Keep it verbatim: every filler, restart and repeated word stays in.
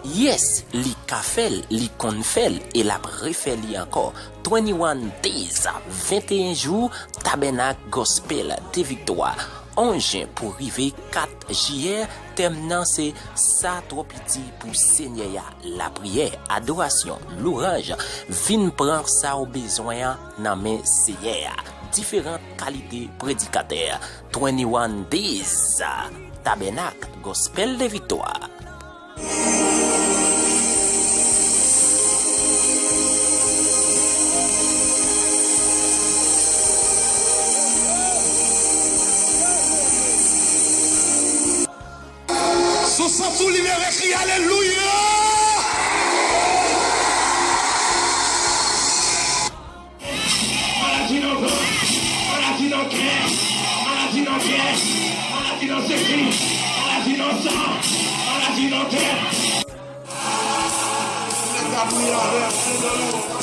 Yes, li ka fè l, li konn fè l, e l ap refè li ankò. Twenty-one Days, venteyen jou, Tabènak Gospel de Viktwa. Onz jen pou rive kat jiyè, tèm nan se Sa twò piti pou Senyè a. Lapriyè, adorasyon, louwanj, vin pran sa w bezwen an nan men Senyè a. Diferan kalite predikatè. Twenty-one Days, Tabènak Gospel de Viktwa. Si w santi w libere, kriye alelouya! Maladi nan vant, maladi nan kè, maladi nan pyès, maladi nan sesi, maladi nan san, maladi nan tèt. Nèg la priye avè m, se nan non.